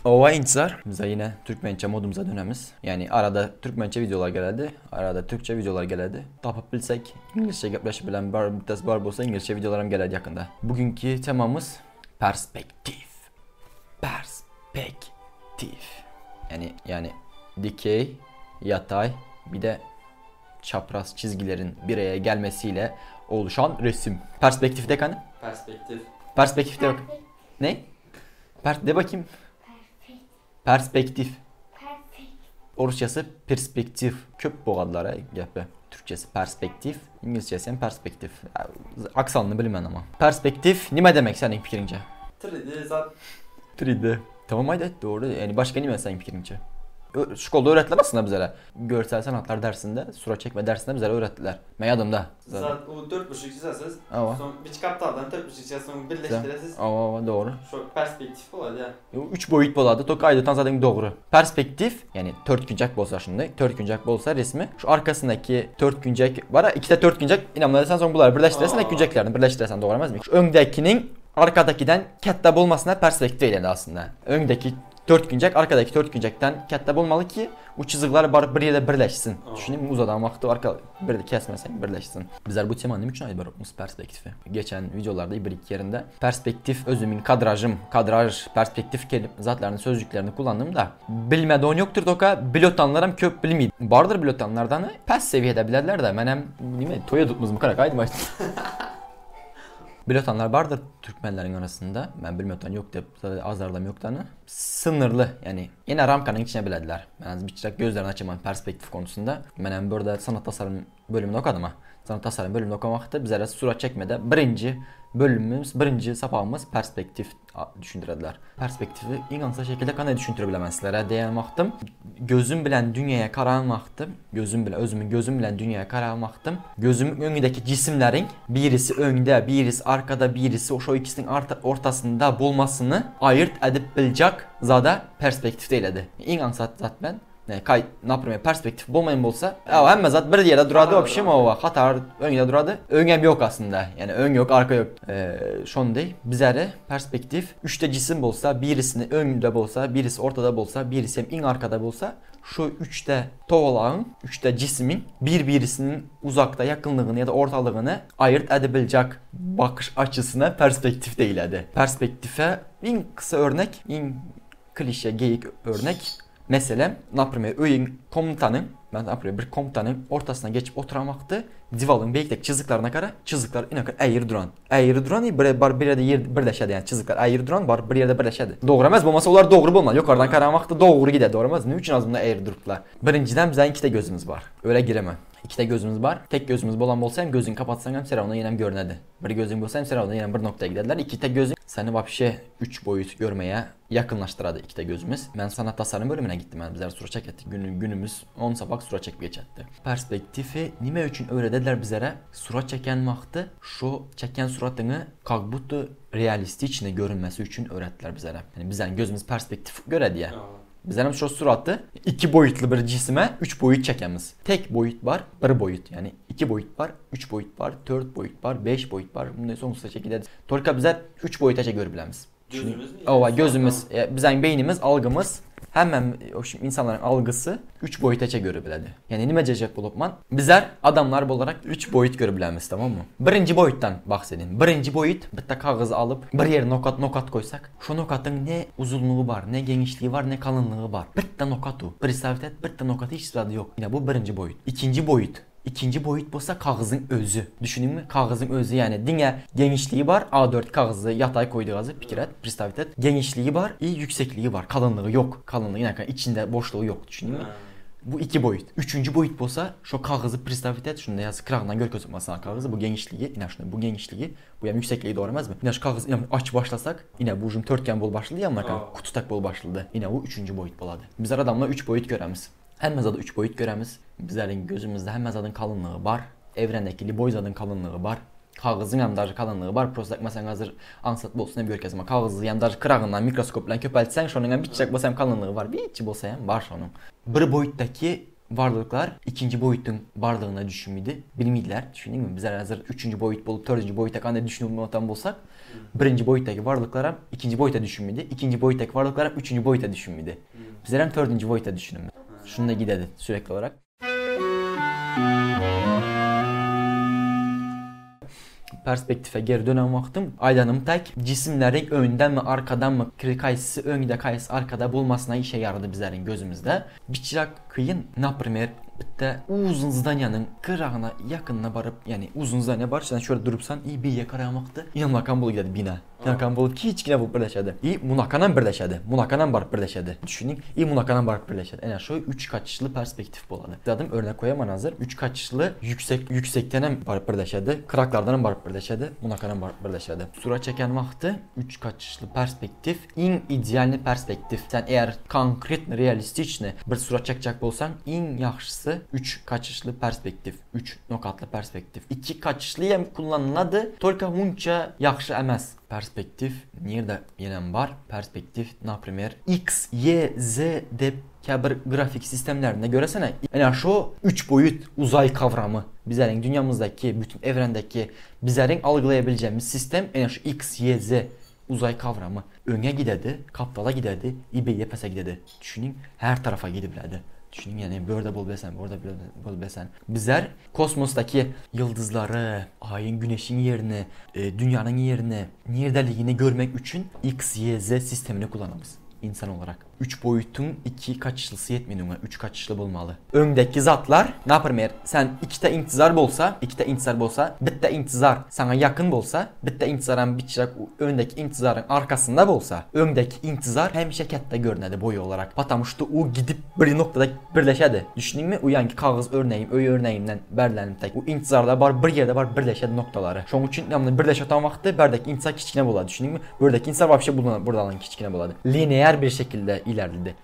Ova intizar. Bize yine Türkmençe modumuza dönemiz. Yani arada Türkmençe videolar geledi. Arada Türkçe videolar geledi. Tapıp bilsek İngilizce gepleşip bilen bar, bir bar bolsa İngilizce videolarım geledi yakında. Bugünkü temamız perspektif. Perspektif. Yani yani dikey, yatay bir de çapraz çizgilerin bir araya gelmesiyle oluşan resim. Perspektif de kanı? Perspektif. Perspektif de bak. Ne? Per de bakayım. Perspektif. Orusçası perspektif. Köp boğadılar gepe. Türkçesi perspektif, İngilizcesi perspektif. Aksanını bilmem ama. Perspektif nime demek senin fikrince? 3D zat. 3D. Tamam haydi doğru. Yani başka nime senin fikrince? Şkolda öğrettiler aslında bizlere. Görsel sanatlar dersinde, surat çekme dersinde bizlere öğrettiler. Ben yadımda. Zat o 4,5 çizesiz. Son bir kaptaldan 4,5 çizesiz son birleştiresiz. Ava doğru. Şu perspektif oladi ya. 3 boyut boladı. Tok aydıtan zaten doğru. Perspektif yani 4 güncek bolsa şimdi 4 güncek bolsa resmi şu arkasındaki 4 güncek var. İki de 4 güncek inanmadan son bunları birleştiresen ek günceklerini birleştiresen doğru emez mi? Şu öndekinin arkadakinden katta bolmasına perspektif eyledi aslında. Öndeki 4 güncek arkadaki 4 güncekten katta bolmalı ki o çizgiler barıp bir yerde birleşsin. Düşünün uzadan vakti arka bir de kesmesen birleşsin. Bizler bu temanı üçün ayırıyoruz perspektifi. Geçen videolarda bir iki yerinde perspektif özümün kadrajım, kadraj, perspektif kelim zatlarını sözcüklerini kullandım da bilmedi on yoktur toka bilotanlarım köp bilmeydi. Bardır bilotanlardan pes seviyede bilerler de menem değil mi? Toya tutmuz mu karak haydi baş. Bilotanlar vardır Türkmenlerin arasında. Ben bilmiyorum yok deyip azarlam yok tanı. Sınırlı yani yine ramkanın içine bilediler. Ben bir çırak gözlerini açamam perspektif konusunda. Ben burada sanat tasarım bölümünü okudum ha. Sanat tasarım bölümünü okumakta bizlere surat çekmede birinci bölümümüz, birinci sapağımız perspektif düşündürediler. Perspektifi en kısa şekilde kanay düşündürebilemezlere diyen vaxtım. Gözüm bilen dünyaya karan vaxtım. Gözüm bile, özümün gözüm bilen dünyaya karan vaxtım. Gözümün önündeki cisimlerin birisi önde, birisi arkada, birisi o şu ikisinin ortasında bulmasını ayırt edip bilecek zada perspektif değildi. En kısa zat ben ne kay naprimey perspektif bolmayın bolsa, hemme zat bir yerde duradı, obşim o hatar önde duradı. Öngem yok aslında. Yani ön yok, arka yok. Şon dey bizlere perspektif üçte cisim bolsa, birisini önde bolsa, birisi ortada bolsa, birisi en arkada bolsa, şu üçte toğlağın, üçte cismin bir birisinin uzakta yakınlığını ya da ortalığını ayırt edebilecek bakış açısına perspektif değildi. Perspektife en kısa örnek, en klişe geyik örnek. Mesela, naprimey, öyün komutanın, ben naprimey, bir komutanın ortasına geçip oturan vaxtı divalın beyikteki çiziklerine kara, çizikler ina eğri duran. Eğri duran bir bar bir yerde yer birleşedi yani çizikler eğri duran bar bir yerde birleşedi. Doğru emez bolmasa ular doğru bolmaz. Yukarıdan karan vaxtı doğru gider doğru emez. Ne üçün az bunda eğri duruplar? Birinciden bizden iki de gözümüz var. Öyle giremem. İki de gözümüz var. Tek gözümüz bolan bolsa hem gözünü kapatsan hem seravuna yine görünedi. Bir gözün bolsa hem seravuna yine bir noktaya giderler. İki de gözün seni vapşe 3 boyut görmeye yakınlaştıradı iki de gözümüz. Ben sanat tasarım bölümüne gittim. Yani bizler sura çekettik. Günümüz 10 sabah sura çekip geçetti. Perspektifi nime üçün öğretediler bizlere? Sura çeken vaxtı şu çeken suratını как будто realistiçne görünmesi üçün öğrettiler bizlere. Yani bizlerin gözümüz perspektif göre diye. Bizlerin şu suratı iki boyutlu bir cisme 3 boyut çekemiz. Tek boyut var, bir boyut. Yani 2 boyut var, 3 boyut var, 4 boyut var, 5 boyut var. Bundan sonsuza şekilde. Tolka bizler 3 boyuta görebilemiz. Gözümüz mü? Ova gözümüz, bizlerin beynimiz, algımız hemen o şimdi insanların algısı 3 boyuta görebiledi. Yani nime cecek bulupman? Bizler adamlar olarak 3 boyut görebilemiz, tamam mı? Birinci boyuttan bahsedeyim. Birinci boyut bitta kağıt alıp bir yere nokat nokat koysak şu nokatın ne uzunluğu var, ne genişliği var, ne kalınlığı var. Bitta nokat o. Predstavit et, bitta nokatı hiç tadı yok. Yine bu birinci boyut. İkinci boyut. İkinci boyut bolsa kağızın özü. Düşünün mü? Kağızın özü yani dinge genişliği var. A4 kağızı yatay koyduğu pikir et, predstavit et. Genişliği var, iyi yüksekliği var. Kalınlığı yok. Kalınlığı yine içinde boşluğu yok. Düşünün mü? Bu iki boyut. Üçüncü boyut bolsa şu kağızı predstavit et. Şunu da yaz kırağından gör gözükmez kağızı. Bu genişliği, yine şunu bu genişliği, bu yani yüksekliği doğru emez mi? Yine şu kağızı yine aç başlasak, yine bu ucun törtgen bol başladı ya, kutu tak bol başladı. Yine bu üçüncü boyut boladı. Bizler adamla 3 boyut göremiz. Hemme zadı 3 boyut göremiz. Bizlerin gözümüzde hemme zadın kalınlığı var. Evrendeki liboy zadın kalınlığı var. Kagyzyň hem daže kalynlygy bar. Prosta meselem hazir aňsat bolsun diýip görkezme. Kagyzy hem daže kyragyndan mikroskop bilen köpeltseň, şonuň hem biçjek bolsa hem kalynlygy bar. Biçji bolsa hem bar şonuň. Bir boýutdaky varlyklar ikinji boýutyň barlygyna düşünmidi, bilmidiler. Düşündiňmi? Bizler hazir üçünji boýut bolup, dördünji boýuta kanday düşünip otan bolsak, birinji boýutdaky varlyklar hem ikinji boýuta düşünmidi. Ikinji boýutdaky varlyklar hem üçünji boýuta düşünmidi. Bizler hem dördünji boýuta düşünemiz. Şunda gidedi sürekli olarak. Perspektife geri dönen wagtym aýdanym tek jisimleriň öňdenmi arkadanmy kaýsysy öňde kaýsysy arkada bolmasyna işe ýarady bizleriň gözümizde. Biçrak kyn naprimer bitte uzyn zdaniýanyň gyragyna ýakynyna baryp ýani uzyn zdaniýa bar sen şöyle durupsan i beýe garaýan wagty ynamlakan bolup gidedi bina. Ynamlakan bolup kiçgine bolup birleşedi. I munakanam birleşedi. Munakanam baryp birleşedi. Düşündiň? I munakanam baryp birleşedi. Ene şu üç kaçyşly perspektif bolady. Zadym örnek koýaman hazir. Üç kaçyşly yüksek yüksekdenem baryp birleşedi. Kyraklardanam baryp birleşedi. Munakanam baryp birleşedi. Surat çeken wagty üç kaçyşly perspektif iň idealny perspektif. Sen eğer konkretno realistiçny bir surat çekjek bolsaň iň ýagşysy üç kaçyşly perspektif. Üç nokatly perspektif. Iki kaçyşly hem kullanylady, tolko munça ýagşy emes. Perspektif nirde ýenem bar? Perspektif naprimer X, Y, Z dep käbir grafik sistemlerinde göresene. Ene şo üç boýut uzay kawramy bizleriň dünýamyzdaky bütün evrendeki bizleriň algylaýabiljegimiz sistem ene şu X, Y, Z uzay kawramy. Öňe gidedi, kaptala gidedi, i beýle pese gidedi. Düşüniň, her tarafa gidibiledi. Düşüniň, ýani bu ýerde bolup bilesen, bu ýerde bolup bilesen. Bizler kosmosdaky ýyldyzlary, aýyň, güneşiň ýerini, dünýäniň ýerini, nirdeligini görmek üçin X, Y, Z sistemini kullanamyz insan olarak. Üç boýutyň iki kaçyşlysy ýetmedi oňa, üç kaçyşly bolmaly. Öňdäki zatlar, naprimer, sen ikide intizar bolsa, ikide intizar bolsa, bitte intizar saňa ýakyn bolsa, bitte intizaram biçrak öňdäki intizaryň arkasynda bolsa, öňdäki intizar hemişe kätde görnedi boýy olarak. Patamu şto u gidip bir noktada birleşedi. Düşündiňmi? U ýanki kagyz örneğim, öý örneğimden berlenim tek. U intizarlar bar bir ýerde bar birleşedi noktalary. Şoň üçin ýagny birleşe otan wagty bärdäki intizar kiçgine bolady. Düşündiňmi? Buradaki intizar wapşe buradan kiçgine bolady. Lineer bir şekilde ilerledi.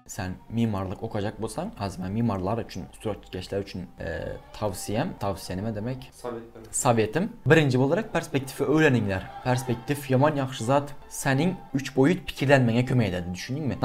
Sen mimarlyk okajak bolsaň, hazir men mimarlar üçin, suratkeşler üçin tawsiýem, tawsiýe nime demek? Sowetim. Birinji bolarak perspektifi öwreniňler. Perspektif ýaman ýagşy zat. Seniň üç boýut pikirlenmeňe kömek ededi, düşündiňmi?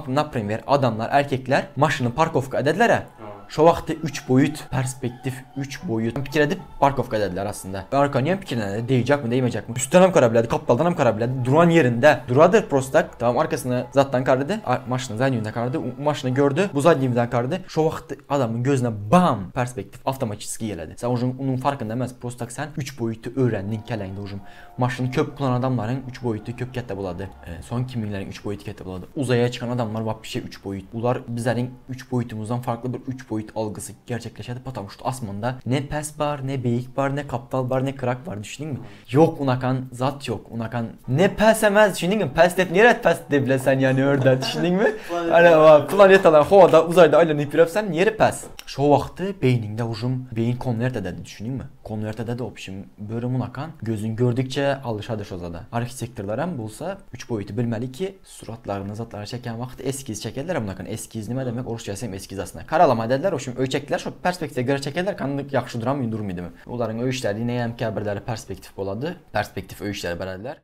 Naprimer, adamlar, erkekler maşyny parkowka edediler-ä. Şo wagty üç boýut, perspektif üç boýut pikir edip parkowka edediler aslynda. Arkany hem pikirlenedi, degjekmi, degmejekmi. Üstden hem kara biledi, gapdaldan hem kara biledi. Duran ýerinde duradyr prosta tak. Tamam arkasyna zatdan karady, maşyny zadnýinden karady, maşyny gördi, bu zadnýinden karady. Şo wagty adamyň gözüne bam perspektif awtomatiçeski geledi. Sen uje onuň farkynda emes, prosta tak sen üç boýuty öwrendiň kelläňde uje. Maşyny köp kullanan adamlaryň üç boýuty köp kätde bolady. Soň kiminleriň üç boýuty kätde bolady. Uzaýa çykan adamlar wapşe üç boýut. Ular bizleriň üç boýutymyzdan farkly bir üç boýut algysy gerçekleşedi, потому что asmanda ne pes bar, ne beýik bar, ne kaptal bar, ne kyrak bar, düşündiňmi? Ýok unakan zat ýok, unakan ne pes emez, düşündiňmi? Pes dep nirede pes dep bilesen ýani örde, düşündiňmi? Ana planetalar howada uzaýda aýlanyp ýörüpsen, nire pes? Şo wagty beýniňde ujum beýin konwert ededi, düşündiňmi? Konwert ededi opşim böri munakan gözüň gördükçe alyşady şo zada. Arhitektorlaram bolsa üç boýuty bilmeli ki suratlaryny zatlaryny çekýän wagty eskiz çekerler munakan eskiz nime demek orusça ýazsam eskiz aslynda karalama edediler opşim öý çekdiler şo perspektiwe göre çekerler kandyk ýagşy duranmy durmydymy. Olaryň öý işleri neýem käbirleri perspektiw bolady perspektiw öý işleri berediler.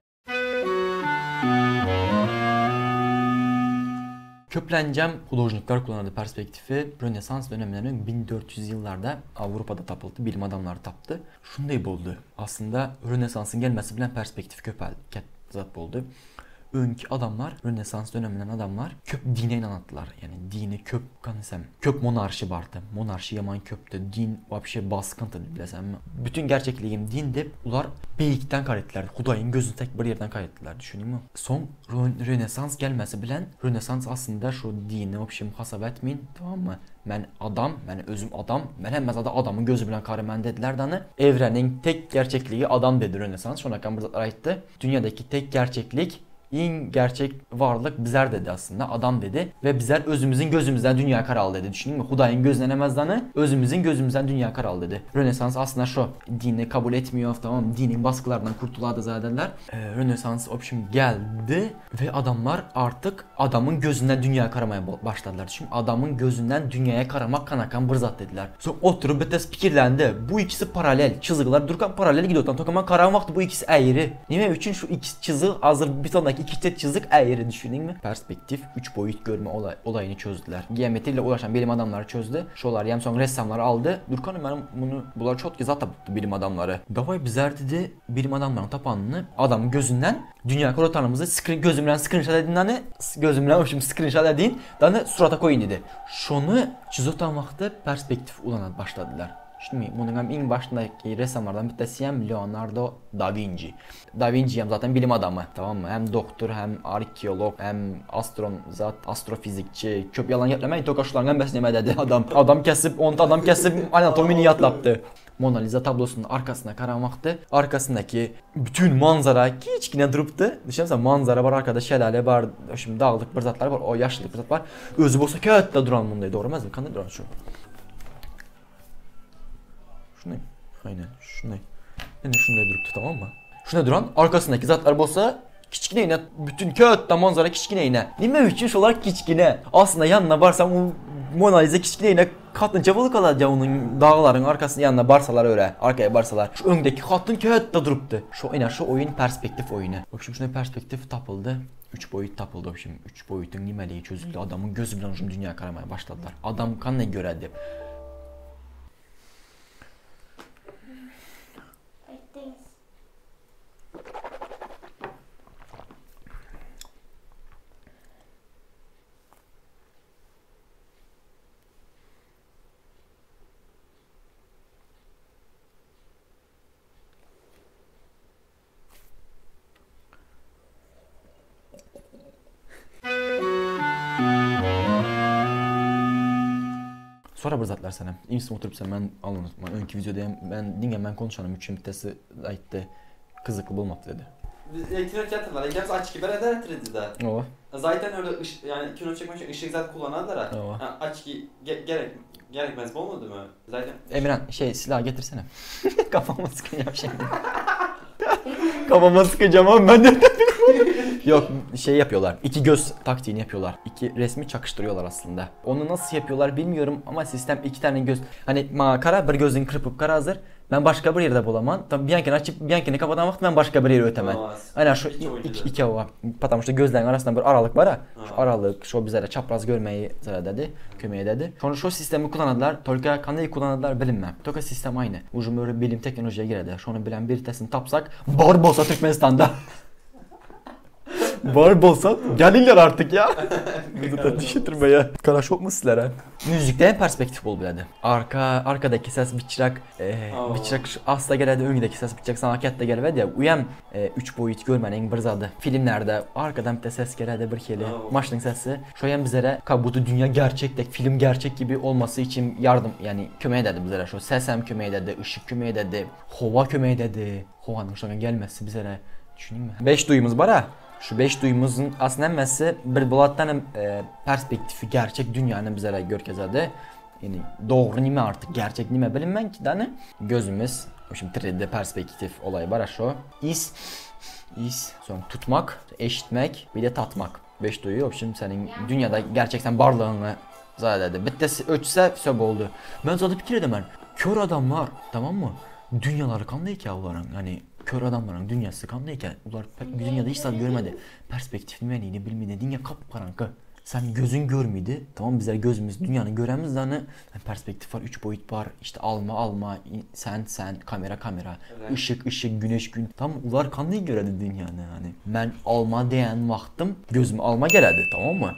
Köplenjem hudožnikler kullanardy perspektifi. Rönesans döneminden öň 1400 ýyllarda Awrupada tapyldy, bilim adamlary tapdy. Şunday boldy. Aslynda Rönesansyň gelmesi bilen perspektif köpeldi, zat boldy. Öňki adamlar, Rönesans döneminden adamlar köp dine inanatdylar. Ýani dini köp gansam, köp monarşi bardy. Monarşi ýaman köpdi. Din wapşe baskyndy bilesenmi? Bütün gerçekligim din dep ular beýikden karetdiler. Hudaýyň gözüni tek bir ýerden karetdiler, düşündiňmi? Soň Rönesans gelmesi bilen, Rönesans aslynda şu dini wapşe hasap etmeýin, tamammy? Men adam, men özüm adam, men hemme zada adamyň gözi bilen karyman dediler dany. Evreniň tek gerçekligi adam dedi Rönesans, şonakam bir zatlar aýtdy. Dünýädeki tek gerçeklik. İň gerçek varlyk bizler dedi aslında adam dedi ve bizler özümüzün gözümüzden dünya karalı dedi. Düşündün mü? Hudaýyň gözünden emez dany özümüzün gözümüzden dünya karalı dedi. Rönesans aslında şu dini kabul etmiyor tamam mı? Dinin baskılarından kurtuladı zatenler. Rönesans obşim geldi ve adamlar artık adamın gözünden dünya karamaya başladılar. Düşün adamın gözünden dünyaya karamak kanakan bir zat dediler. Sonra oturup bittesi pikirlendi. Bu ikisi paralel. Çizgiler durkan paralel gidiyor. Tam tokaman karan vakti bu ikisi eğri. Nime üçün şu iki çizgi hazır bir tane iki tek çizik eğri düşündün mü? Perspektif 3 boyut görme olayını çözdüler. Geometriyle uğraşan bilim adamları çözdü. Şolar yani son ressamları aldı. Durkan'ım benim bunu bunlar çok güzel taptı bilim adamları. Davay bizler dedi bilim adamlarının tapanını adamın gözünden dünya korotanımızı screen, gözümden screenshot edin hani gözümden şimdi screenshot edin dani surata koyun dedi. Şonu çizotan vakti perspektif ulana başladılar. Şimdi bunun hem en başındaki ressamlardan bir tanesi hem Leonardo da Vinci. Da Vinci hem zaten bilim adamı, tamam mı? Hem doktor, hem arkeolog, hem astron, zat, astrofizikçi. Köp yalan geplemeyin, tokaşlarından hemmesini dedi adam. Adam kesip, onu adam kesip anatomini yatlaptı. Mona Lisa tablosunun arkasına karan vaxtı, arkasındaki bütün manzara kiçkine duruptu. Düşünsene manzara var, arkada şelale var, şimdi dağlık bir zatlar var, o yaşlılık bir zat var. Özü bolsa kötü duran bundaydı, doğru mu? Kanday duran şu. Şunday, aynen şunday. Yani şunday duruptu, tamam mı? Şunday duran arkasındaki zatlar bolsa kiçkine yine bütün kötü manzara kiçkine yine. Nime üçün şolar kiçkine. Aslında yanına barsam o Mona Lisa kiçkine yine katınca balık alacak onun dağların arkasının yanına barsalar öyle arkaya barsalar. Şu öndeki katın kötü duruptu. Şu yine şu oyun perspektif oyunu. Bak şimdi şuna perspektif tapıldı. 3 boyut tapıldı şimdi. 3 boyutun nimeliği çözüldü. Adamın gözü bilen şimdi dünya karamaya başladılar. Adam kan ne göredi? Sonra bir zatlar sana. İmsi oturup sen ben alın. Önkü videoda ben dinle ben konuşanım üçün bitesi aytdı. Kızıklı bulmadı dedi. Elektronik yatırlar. Hepsi açık biber eder 3D'de. O. Zaten öyle ış, yani kino çekmek için ışık zaten kullananlar. Yani açık gerekmez olmadı mı? Zaten. Emirhan şey silah getirsene. Kafama sıkacağım şimdi. Kafama sıkacağım ama ben de Yok şey yapıyorlar. İki göz taktiğini yapıyorlar. İki resmi çakıştırıyorlar aslında. Onu nasıl yapıyorlar bilmiyorum ama sistem iki tane göz. Hani kara bir gözün kırpıp kara hazır. Ben başka bir yerde bulamam. Tam bir yankini açıp bir yankini kapatan vakit ben başka bir yere ötemem. Aynen şu iki o. Patam işte gözlerin arasında bir aralık var ha. Şu aralık şu bizlere çapraz görmeyi dedi, kömeğe dedi. Sonra şu sistemi kullandılar. Tolka kanayı kullandılar bilinmem. Toka sistem aynı. Ucum böyle bilim teknolojiye girdi. Şunu bilen bir tesini tapsak Barbosa Türkmenistan'da. Barbosa gelirler artık ya. Bizi de düşündürmeye. Kara mu sizlere? Müzikte perspektif bol biledi. Arkadaki ses bir çırak, bir çırak asla geledi, öndeki ses bir çırak sana hakikat da gelmedi ya. Uyam 3 boyut görmenin bir zadı. Filmlerde arkadan bir de ses geledi bir kere. Maşının sesi. Şoyan bizlere kabutu dünya gerçek de film gerçek gibi olması için yardım yani kömeğe dedi bizlere. Şu ses hem kömeğe dedi, ışık kömeğe dedi, hova kömeğe dedi. Hovanın şoyan gelmesi bizlere. Düşündün mü? 5 duyumuz var ha. Şu 5 duyumuzun aslında hemmesi bir bulatdan perspektifi gerçek dünyanın bizlere görkezedi. Yani doğru nime artık gerçek nime bilinmem ki tane gözümüz şimdi 3D perspektif olayı var şu. İs, sonra tutmak, eşitmek, bir de tatmak. 5 duyu şimdi senin dünyada gerçekten varlığını zaten bittesi ötse söb oldu. Ben zaten fikir edemem. Kör adamlar tamam mı? Dünyaları kanlı ki onların hani kör adamların dünyası kanlıyken ular dünyada hiç zat görmedi. Perspektif neyini bilmedi. Dünya kapkaranlık. Sen gözün görmedi. Tamam bizler gözümüz dünyanın göremiz hani perspektif var, 3 boyut var. İşte alma, sen kamera, evet. Işık, ışık, güneş, gün. Tam ular kanlı göredi dünyanı hani. Ben alma diyen vaxtım gözüm alma geledi tamam mı?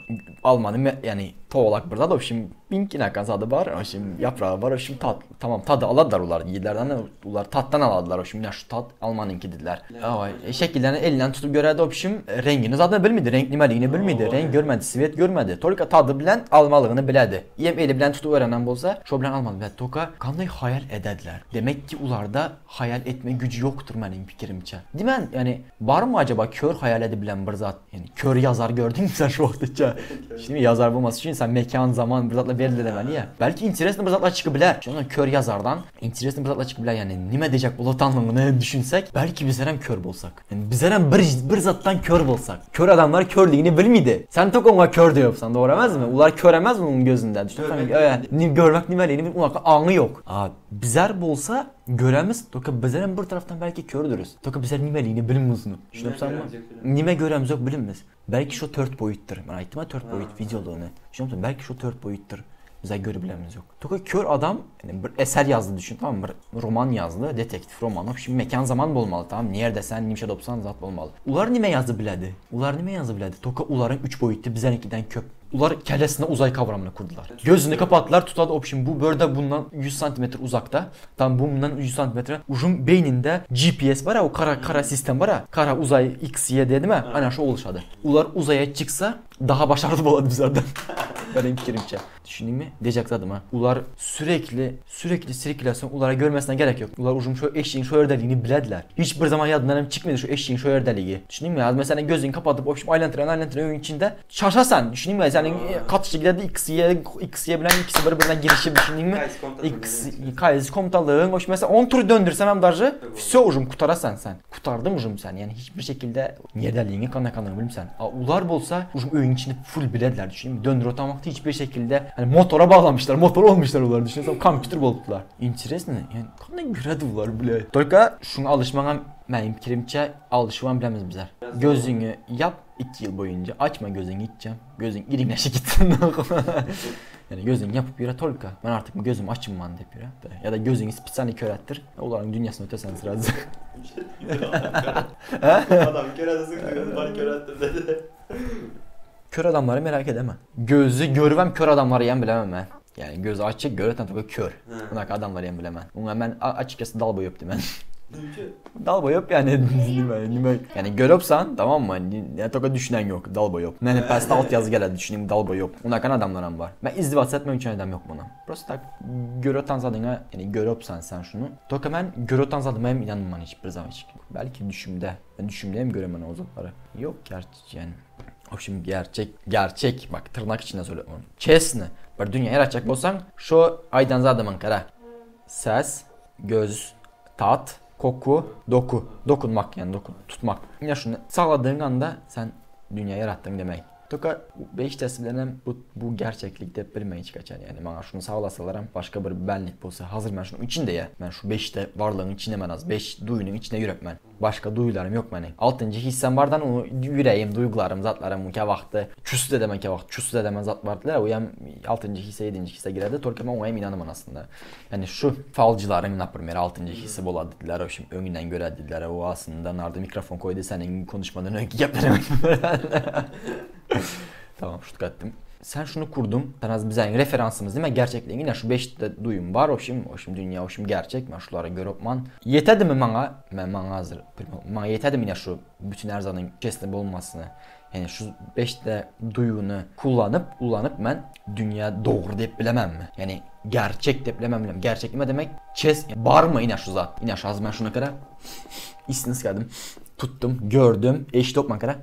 Almanı yani Togalak bir zat obşim biňkinakan zady bar, obşim ýapragy bar, obşim tat, tamam tady aladylar ular ýedilerden ular tatdan aladylar obşim ine şu tat almanyňky didiler. Awa şekillerini elinden tutup görerdi obşim reňgini zadyny bilmedi, reňk nimeligini bilmedi, reňk görmedi, swet görmedi. Tolka tady bilen almalygyny biledi. Ýem eli bilen tutup öwrenen bolsa, şo bilen almaly biledi. Toka kanday haýal edediler. Demek ki ularda haýal etme güji ýokdur meniň pikirimçe. Diýmän ýani barmy acaba kör haýal edibilen bir zat? Yani kör yazar gördün mü sen şu wagtça? Şimdi yazar bulması için sen mekan, zaman bir zatla belirlemeli ya. Belki interesli bir zatlar çıkıp biler. Şimdi kör yazardan interesli bir zatlar çıkıp biler. Yani nime diyecek ulatanlığını düşünsek belki bizler hem kör bolsak. Yani bizler hem bir, bir zattan kör bolsak. Kör adamlar körlüğünü bilmedi. Sen tok ona kör diyorsan doğru emez mi? Ular kör emez mi onun gözünden? Düşünsene. Görmek Evet. Görmek nimeliğini bil, ulan anı yok. Aa, bizler bolsa göremiz. Toka bizler hem bir taraftan belki kördürüz. Toka bizler nimeliğini bilmiyoruz. Düşünüp Nime mi? göremiz yok bilinmez. Nime göremiz yok bilinmez. Belki şu third boyuttur. Ben aytdım ha third boyut Ha. videoluğunu. Düşünüyor musun? Belki şu third boyuttur. Bize görebilenimiz yok. Toka kör adam yani bir eser yazdı düşün tamam mı? Bir roman yazdı. Detektif romanı. Şimdi mekan zaman bulmalı tamam mı? Nerede sen nimşe dopsan zat olmalı. Ular nime yazdı biledi. Ular nime yazdı biledi. Toka uların 3 boyutlu bizeninkiden köp. Ular kellesine uzay kavramını kurdular. Gözünü kapattılar tutadı option bu börde bundan 100 santimetre uzakta. Tam bundan 100 santimetre. Ujun beyninde GPS var ha o kara kara sistem var ha. Kara uzay X Y dedi mi? Ana şu oluşadı. Ular uzaya çıksa daha başarılı oladı bizlerden. Benim fikrimce. Düşündün mü? Diyecek zaten ha. Ular sürekli sürekli sirkülasyon ulara görmesine gerek yok. Ular ujun şu eşeğin şu ördeliğini bilediler. Hiçbir zaman yadından hem çıkmadı şu eşeğin şu ördeliği. Düşündün mü? Ya mesela gözünü kapatıp o şimdi aylantıran aylantıran evin içinde şaşasan. Düşündün mü? Senin katışlı giderdi X, Y, X, Y bilen ikisi birbirinden girişip düşündün mü? Kayısı komutanı X, dedi. Kayısı komutalığın hoş mesela 10 tur döndürsem hem darjı Tabii. vse ujum kutarasan sen. Kutardım ujum sen yani hiçbir şekilde yerdelliğini kana kana bilimsen. A, ular bolsa ujum öyün içinde full bilediler düşünün. Döndür otan vakti hiçbir şekilde hani motora bağlamışlar. Motor olmuşlar ular düşünsem kompüter boldular. Interesno yani kanday göredi ular bile. Только şuna alışmana benim fikrimçe alışman bilemiz bizler. Biraz Gözünü yap 2 yıl boyunca açma gözünü gideceğim. Gözün irinleşe gitsin. Yani gözün yapıp yürü tolka. Ben artık bu gözüm açım man deyip yürü. Ya da gözünü spitsani kör ettir. Onların dünyasını ötesen sırası. Adam kör adası gözü bana kör attı dedi. Kör adamları merak edeme. Gözü görüvem kör adamları yen bilemem ben. Yani gözü açık göreten tabii kör. Bunak adamları yen bilemem. Ona ben açıkçası dal boyu öptüm ben. Çünkü Dal boyu öp yani. Nime, nime. Yani görüpsen tamam mı? Ne toka düşünen yok. Dal boyu öp. Yani pasta alt yazı geldi düşüneyim dal boyu öp. Unakan adamlar var. Ben izdivaç etmem için adam yok buna. Prosta tak görötan zadına yani görüpsen sen şunu. Toka ben görötan zadıma hem inanmam hiçbir zaman hiç. Belki düşümde. Ben düşümde hem göremem o zatları. Yok gerçi yani. O şimdi gerçek, gerçek bak tırnak içinde söylüyorum. Chesni bir dünya yaratacak bolsan şu aydan zadımın kara. Ses, göz, tat, koku, doku. Dokunmak yani dokun, tutmak. Yine şunu sağladığın anda sen dünya yarattın demek. Toka 5 təsirlənən bu, bu gerçeklikte bilməyin heç qaçan. Yani bana şunu sağlasalar hem başka bir benlik bolsa hazır ben şunun içinde ya. Ben şu 5'te varlığın içinde ben az 5 duyunun içine yürek ben. Başka duyularım yok benim. Altıncı hissem vardan onu yüreğim, duygularım, zatlarım ki vaxtı çüsüz edemen ki vaxt, çüsüz edemen zat vardılar. O hem altıncı hisse, yedinci hisse girerdi. Torka ben ona hem inanamam aslında. Yani şu falcıların naprimер altıncı hissi bola dediler. O şimdi önünden göre dediler. O aslında nerede mikrofon koydu senin konuşmadan önce yaptıramadım. Tamam şut ettim. Sen şunu kurdum. Sen az bize referansımız değil mi? Gerçekliğin yine şu 5 duyum var. O şimdi, o şimdi dünya, o şimdi gerçek. Ben şulara görüp man. Yetedi mi bana? Ben bana hazır. Bana yetedi mi yine şu bütün her zatın kesin olmasını? Yani şu 5'te duyunu kullanıp kullanıp ben dünya doğru deyip bilemem mi? Yani gerçek deyip bilemem bilemem. Gerçek ne demek? Çes var mı yine şu zat? Yine şu az ben şuna kadar ismini sıkardım. Tuttum, gördüm. Eşit okman kadar.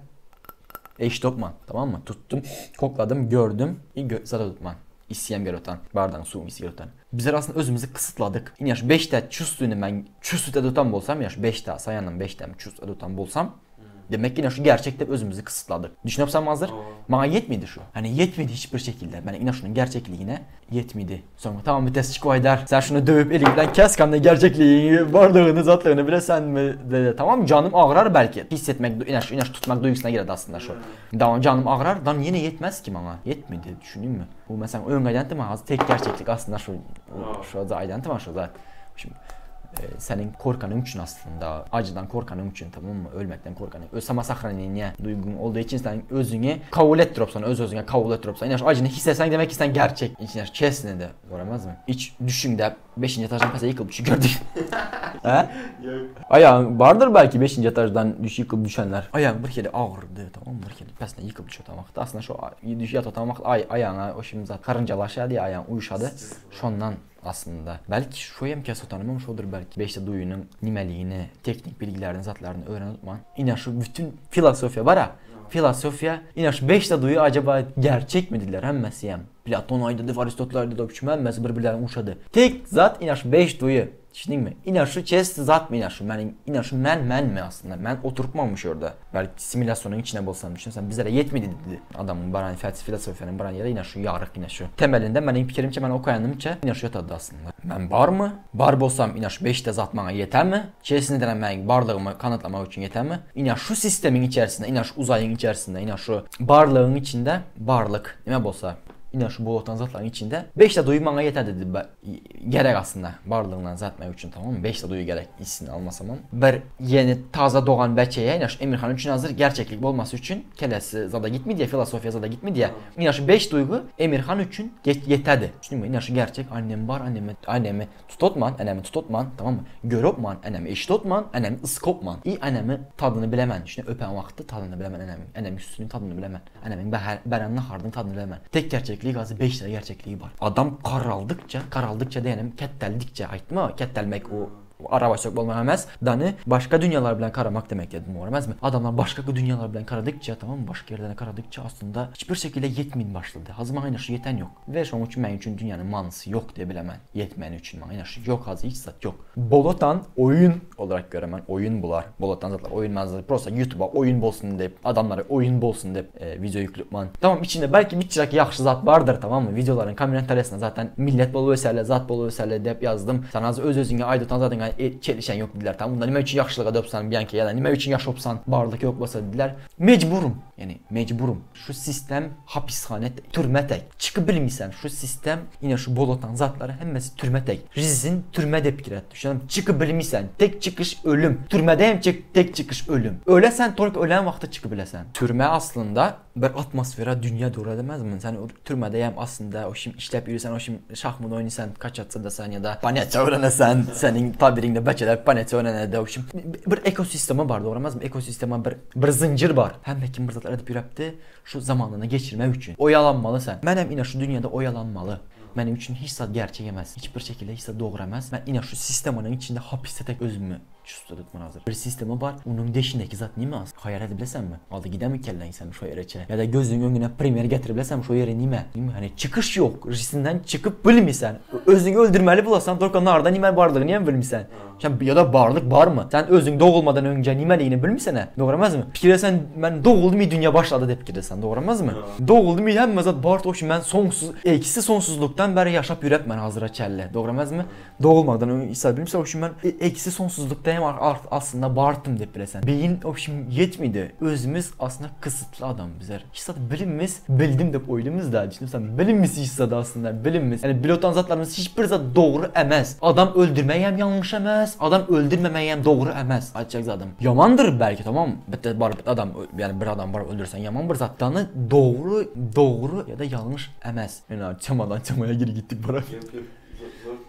Eşit okman tamam mı? Tuttum, kokladım, gördüm. Zara tutman. İstəyən bir otan, bardağın suyunu istəyən otan. Bizler aslında özümüzü kısıtladık. Yine şu 5'te çüstüğünü ben çüstüde tutan bolsam, ya şu 5'te sayanım 5'te çüstüde tutan bolsam Demek ki yine şu gerçekte özümüzü kısıtladık. Düşünüyorsan hazır? Bana yetmedi şu. Hani yetmedi hiçbir şekilde. Ben yine şunun gerçekliğine yetmedi. Sonra tamam bir test çık der. Sen şunu dövüp elinden kes kanla gerçekliğini, varlığını, zatlığını bile sen mi dedi. Tamam canım ağrar belki. Hissetmek, yine şu, yine şu tutmak duygusuna girdi aslında şu. Tamam canım ağrar. Dan yine yetmez ki bana. Yetmedi düşüneyim mi? Bu mesela ön identity mi? Tek gerçeklik aslında şu. Şu identity var şu zaten. Şimdi. Senin korkanın üçün aslında, acıdan korkanın üçün, tamam mı? Ölmekten korkanın. Öz samosakhranение duygun olduğu için sen özünü kabul ettiripsan, öz özüne kabul ettiripsan. Yani acını hissesen demek ki sen gerçek. İçine kesin de göremez mi? Hiç düşün de 5. etajdan pese yıkılıp düşü gördük. He? Yok. Ayağın vardır belki 5. etajdan düş yıkılıp düşenler. Ayağın bir kere ağrıdı, tamam mı? Bir kere pesine yıkılıp düşüyor tamam. Aslında şu düş yat tamam ay ayağına o şimdi zaten karıncalaşadı ya ayağın uyuşadı. Şondan aslında. Belki şu hem kes tanımam şodur belki. Beşte duyunun nimeliğini, teknik bilgilerini, zatlarını öğren İnan şu bütün filosofiya var ha. Filosofiya, inan şu beşte duyu acaba gerçek midirler hemmesi hem. Platon aydadı, Aristotle aydadı, hemmesi birbirlerine uşadı. Tek zat inan şu beş duyu. Düşündün mü? İnan şu chest zat mı inan şu? Ben, inan şu men men mi aslında? Men oturtmamış orada. Belki simülasyonun içine bolsam düşünsen bizlere yetmedi dedi. Adamın baran felsefe filosofyanın baran yere inan şu yarık inan şu. Temelinde benim fikrimce ben okuyanımca inan şu yatadı aslında. Ben bar mı? Bar bolsam inan şu 5 de zat bana yeter mi? İçerisinde denen ben varlığımı kanıtlamak için yeter mi? İnan şu sistemin içerisinde, inan şu uzayın içerisinde, inan şu varlığın içinde varlık ne bolsa İnan şu bolotan zatların içinde 5 de duyu bana yeter dedi. Gerek aslında varlığından zatmak için, tamam mı? 5 de duyu gerek ismini almasam. Bir yeni taze doğan bəçəyə inan şu Emirhan üçün hazır gerçeklik olması üçün kelesi zada gitmi diye filosofiya zada gitmi diye. İnan şu 5 duygu Emirhan üçün yeterdi. Düşündün mü? İnan şu gerçek annem var, annemi tutotman, annemi tutotman, tamam mı? Görüpman, annemi eşitotman, annemi ıskopman. İyi annemi tadını bilemem. Düşünün öpen vaxtı tadını bilemem annemin. Annemin üstünün tadını bilemem. Annemin bərənin hardının tadını bilemem. Tek gerçekliği gazı 5 tane gerçekliği var. Adam karaldıkça, karaldıkça diyelim, ketteldikçe, aytma, kettelmek o araba çok olmaz. Dani başka dünyalar bilen karamak demek dedim, olmaz mı? Adamlar başka dünyalar bilen karadıkça, tamam mı? Başka yerlerden karadıkça aslında hiçbir şekilde yetmin başladı. Hazıma aynı şu yeten yok. Ve şunun için benim için dünyanın manası yok diye bilemem. Yetmeyen için bana şu yok, hazı hiç zat yok. Bolotan oyun olarak göremen oyun bular. Bolotan zatlar oyun manzarası. Prosta YouTube'a oyun bolsun deyip adamlara oyun bolsun deyip video yüklüpman. Tamam içinde belki bir çırak yaxşı zat vardır, tamam mı? Videoların komentaryasına zaten millet bolu vesaire zat bolu vesaire deyip yazdım. Sen az öz özüne aydotan zaten çelişen yok dediler. Tamam bunda nime üçün yaxşılığa döpsən Bianca ya da nime üçün yaşopsan varlık yok basa dediler. Mecburum. Yani mecburum. Şu sistem hapishane türme tek. Çıkıp bilmirsən. Şu sistem yine şu bolotan zatları hemmesi türme tek. Rizin türme dep girer. Düşünelim çıkıp bilmirsən. Tek çıkış ölüm. Türmede hem çık, tek çıkış ölüm. Öyle tork ölen vaxtı çıkıp bilesen. Türme aslında bir atmosfera dünya doğru edemez mi? Sen o türmede hem aslında o şimdi işlep yürüsen, o şimdi şahmın oynasan, kaç atsa da sen ya da panetçe öğrenesen, senin tabirinde bəçələr panetçe öğrenene o şimdi bir ekosistemi var, doğru mı? Ekosistema bir zincir var. Hem de kim bir zatlar edip yürüptü şu zamanını geçirmek için. Oyalanmalı sen. Ben hem yine şu dünyada oyalanmalı. Benim için hiç zat gerçek emez. Hiçbir şekilde hiç zat doğru emez. Ben yine şu sistemanın içinde hapiste tek özümü tutman hazır. Bir sistemi var. Onun deşindeki zat nime az? Hayal edebilesen mi? Aldı giden mi kellen sen şu yere çe? Ya da gözünün önüne premier getirebilesen şu yere nime? Değil mi? Hani çıkış yok. Risinden çıkıp bilmirsen. Özünü öldürmeli bulasan Dorkan nerede nime varlığını niye bilmirsen? Sen ya da varlık var mı? Sen özün doğulmadan önce nimeliğini bilmirsen he? Doğramaz mı? Fikiresen ben doğuldum dünya başladı deyip fikiresen doğramaz mı? Doğuldum həm zat var o ki ben sonsuz eksi sonsuzluktan beri yaşap yürep ben hazıra çelle. Doğramaz mı? Doğulmadan önce İsa bilmirsə o ki ben eksi sonsuzlukta hem aslında bartım deyip bilesen. Beyin o şimdi yetmedi. Özümüz aslında kısıtlı adam bizler. Hiç zat bilinmez, bildim deyip oylumuz da. Düşünürsen bilinmez hiç zat aslında bilinmez. Yani bilotan zatlarımız hiçbir zat doğru emez. Adam öldürmeyi hem yanlış emez. Adam öldürmemeyi hem doğru emez. Aytacak adam. Yamandır belki, tamam mı? Bir var adam yani bir adam var öldürsen yaman bir zatlarını doğru ya da yanlış emez. Yani çamadan çamaya geri gittik bana. Yok yok.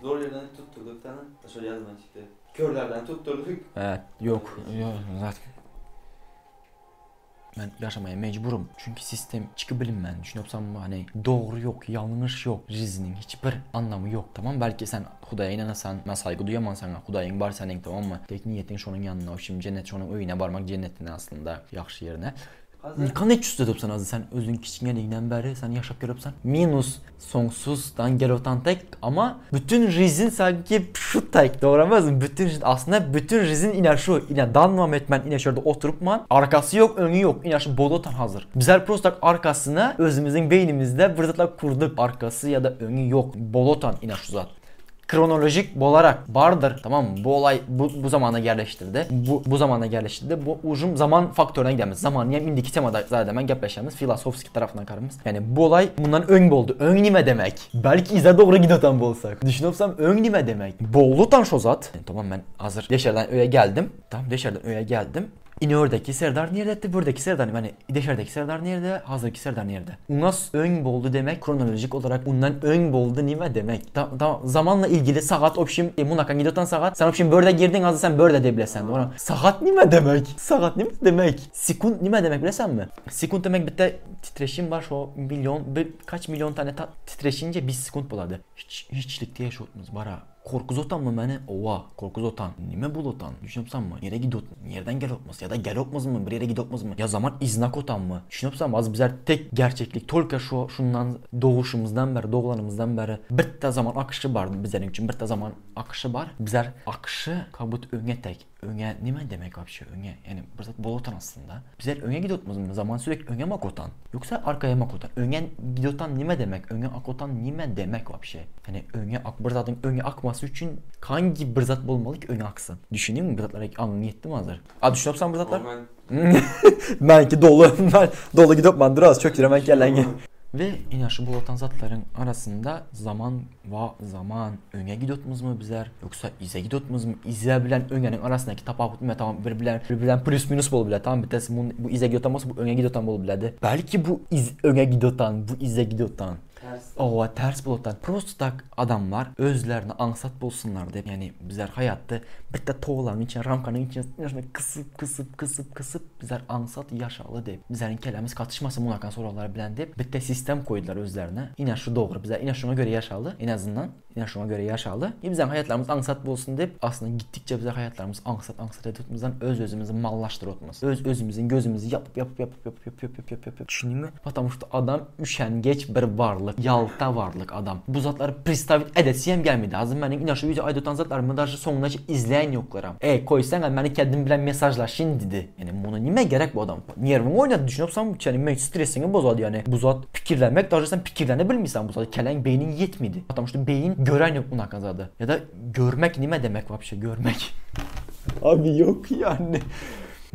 Zor yerden tutturduk sana. Şöyle yazma çıktı. Körlerden tutturduk. Evet, yok, yok zaten. Ben yaşamaya mecburum. Çünkü sistem çıkıp bilinmem. Düşünüyorsam hani doğru yok, yanlış yok. Rizinin hiçbir anlamı yok. Tamam belki sen Hudaya inanasan, ben saygı duyamam sana. Hudayın var senin, tamam mı? Tek niyetin şunun yanına, o şimdi cennet şunun öyüne varmak cennetine aslında yaxşı yerine. Kanı hiç üstə azı sen özün kiçikliğinden beri sen yaşap görüpsən. Minus sonsuzdan gel tek ama bütün rizin sanki şu tek doğramaz mı? Bütün aslında bütün rizin iner şu iner danmam etmen iner şurada oturupman arkası yok önü yok iner şu bolotan hazır. Bizler prostak arkasına özümüzün beynimizde bir zatlar kurduk arkası ya da önü yok bolotan iner şu zat. Kronolojik bolarak bardyr. Tamam mı? Bu olay bu, bu zamana yerleştirdi. Bu bu zamana yerleştirdi. Bu uzun zaman faktörüne gidemiz. Zaman yani indiki temada zaten ben gapleşemiz. Filosofski tarafından karımız. Yani bu olay bundan ön boldu. Ön nime demek. Belki ize doğru gidiyotan bolsak. Düşünüyorsam ön nime demek. Boldutan şo zat. Yani tamam ben hazır Deşerden öye geldim. Tamam Deşerden öye geldim. İnördeki Serdar nerede? Buradaki Serdar yani Deşerdeki Serdar nerede? Hazırki Serdar nerede? Unas ön boldu demek kronolojik olarak undan ön boldu nime demek. Tamam zamanla ilgili saat obşim e, munakan gidiyotan saat. Sen obşim börde girdin hazır sen börde de bilesen. Ona saat nime demek? Saat nime demek? Sekund nime demek bilesen mi? Sekund demek bitti titreşim var şu milyon bir, kaç milyon tane ta, titreşince bir sekund boladı. Hiç hiçlikte yaşıyordunuz bara. Korkuzotan mı meni? Ova, korkuzotan. Nime bulutan? Düşünüpsem mi? Yere gidot, yerden gelotmaz ya da gelotmaz mı? Bir yere gidotmaz mı? Ya zaman iznakotan mı? Düşünüpsem az bizler tek gerçeklik tolka şu şundan doğuşumuzdan beri, doğulanımızdan beri bir de zaman akışı var bizlerin için bir de zaman akışı var. Bizler akışı kabut öne tek. Öne nime demek vapşe öne? Yani bir zat bolotan aslında. Bizler öne gidotmaz mı? Zaman sürekli öne mi akotan? Yoksa arkaya mı akotan? Öne gidotan nime demek? Öne akotan nime demek vapşe? Yani öne ak bir zatın öne akması için hangi bir zat bolmalı ki öne aksın? Düşüneyim mi bir zatlara anın yetti mi hazır? A düşünüyorsan bir zatlar? Ben Benki dolu. Ben dolu gidip ben az çok lira ben gelen Ve yine şu bulutan zatların arasında zaman va zaman öne gidotmuz mu bizler yoksa ize gidotmuz mu? İze bilen önenin arasındaki tapavut mu tamam bir bilen bir bilen plus minus bol bile tamam bir bu, bu ize gidotan olsa bu öne gidotan bol biledi. Belki bu iz öne gidotan bu ize gidotan. ters. Ova ters bulutan. Prosto tak adamlar özlerini angsat bolsunlar dep. Yani bizler hayatta bitta toğlanın içine, ramkanın içine kısıp kısıp kısıp kısıp bizler angsat yaşalı dep. Bizlerin kelemiz katışmasın munakan sorular bilen dep. Bitta sistem koydular özlerine. Yine şu doğru bizler yine şuna göre yaşalı en azından. Yine şuna göre yaşalı. E bizlerin hayatlarımız angsat bolsun dep. Aslında gittikçe bizler hayatlarımız angsat angsat edip öz özümüzü mallaştırıp Öz özümüzün gözümüzü yapıp yapıp yapıp yapıp yapıp yapıp yapıp yapıp. Düşündün mü? Потому что adam üşengeç bir varlık. Yalta varlık adam. Bu zatları pristavit edesiyem gelmedi. Hazır mənim yine şu video aydotan zatlarımı da sonuna izleyen yoklarım. E koysan beni kendim bilen mesajlaşın dedi. Yani buna nime gerek bu adam? Nervini oynadı düşünüyorsam yani men stresini bozadı yani. Bu zat fikirlenmek daha sen fikirlene bilmiyorsan bu zat kelen beynin yetmedi. Потому что beyin gören yok buna kazadı. Ya da görmek nime demek вообще görmek. Abi yok yani.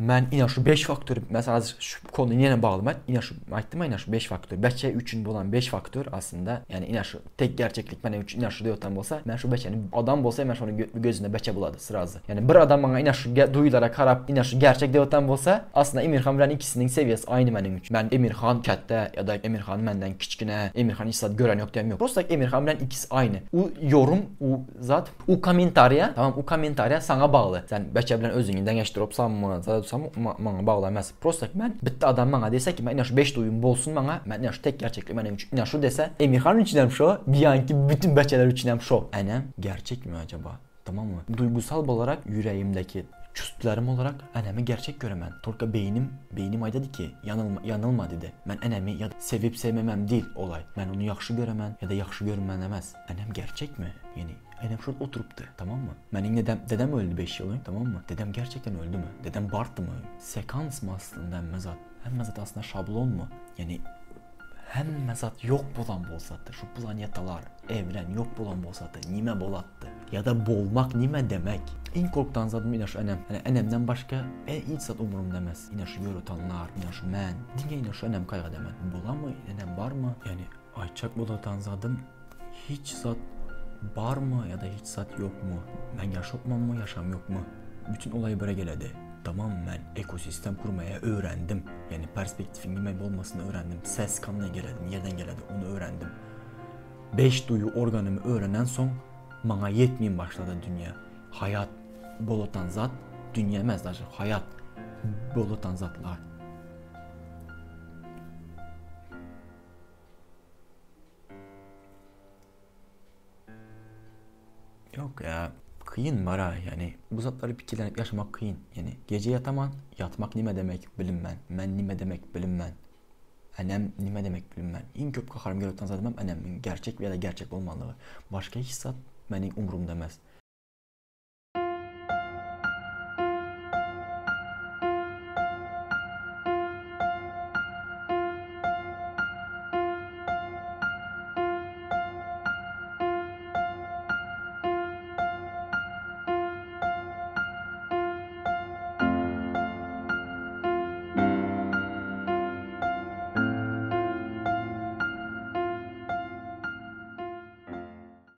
Ben yine şu 5 faktör mesela şu konu yine bağlı ben yine şu aytdım yine şu 5 faktör. Beçe üçün bolan 5 faktör aslında yani yine şu tek gerçeklik benim üçün yine şu diyortan bolsa ben şu beçeni adam bolsa ben şunu gö gözünde beçe buladı sırası. Yani bir adam bana yine şu duyulara karap yine şu gerçek diyortan bolsa aslında Emirhan bilen ikisinin seviyesi aynı benim üçün. Ben Emirhan katta ya da Emirhan benden kiçkine Emirhan hiç zat gören yok diyem yok. Prosta Emirhan bilen ikisi aynı. U yorum u zat u kommentariya tamam u kommentariya sana bağlı. Sen beçe bilen özünü deňeşdirip mı zat bana bağlı emas. Prosta ben bitti adam bana dese ki ben yine şu 5 duyum bolsun bana ben yine şu tek gerçeklik benim üçün yine şu dese Emirhan üçün hem şu bir anki bütün beçeler üçün hem şu. Enem gerçek mi acaba? Tamam mı? Duygusal olarak yüreğimdeki çüstlerim olarak enemi gerçek göremen. Torka beynim, beynim ay dedi ki yanılma, yanılma dedi. Ben enemi ya sevip sevmemem değil olay. Ben onu yaxşı göremen ya da yaxşı görmenemez. Enem gerçek mi? Yani enem şurada oturuptu tamam mı? Benim dedem, dedem öldü 5 yıl önce tamam mı? Dedem gerçekten öldü mü? Dedem barttı mı? Sekans mı aslında hemme zat? Hemme zat aslında şablon mu? Yani hemme zat yok bolan bolsattı. Şu planetalar, evren yok bolan bolsattı. Nime bolattı? Ya da bolmak nime demek? En korktan zadım yine şu enem. Yani enemden başka e, hiç zat umurum demez. Yine şu yorotanlar, yine şu men. Dinge yine şu enem kayga demen. Bolan mı? Enem var mı? Yani ayçak bolatan zadım hiç zat var mı ya da hiç zat yok mu? Ben yaşatmam mı, yaşam yok mu? Bütün olay böyle geledi. Tamam ben ekosistem kurmaya öğrendim. Yani perspektifin bilmem olmasını öğrendim. Ses kanına geledi, yerden geledi onu öğrendim. 5 duyu organımı öğrenen son bana yetmeyeyim başladı dünya. Hayat bolotan zat dünya emez daha hayat bolotan zatlar. Yok ya kıyın var ha yani bu zatları pikirlenip yaşamak kıyın. Yani gece yataman yatmak nime demek bilinmen. Men nime demek bilinmen. Enem nime demek bilinmen. En köp kaharım gelöpten zaten enemin gerçek veya da gerçek olmalığı. Başka hiç zat benim umurumda demez.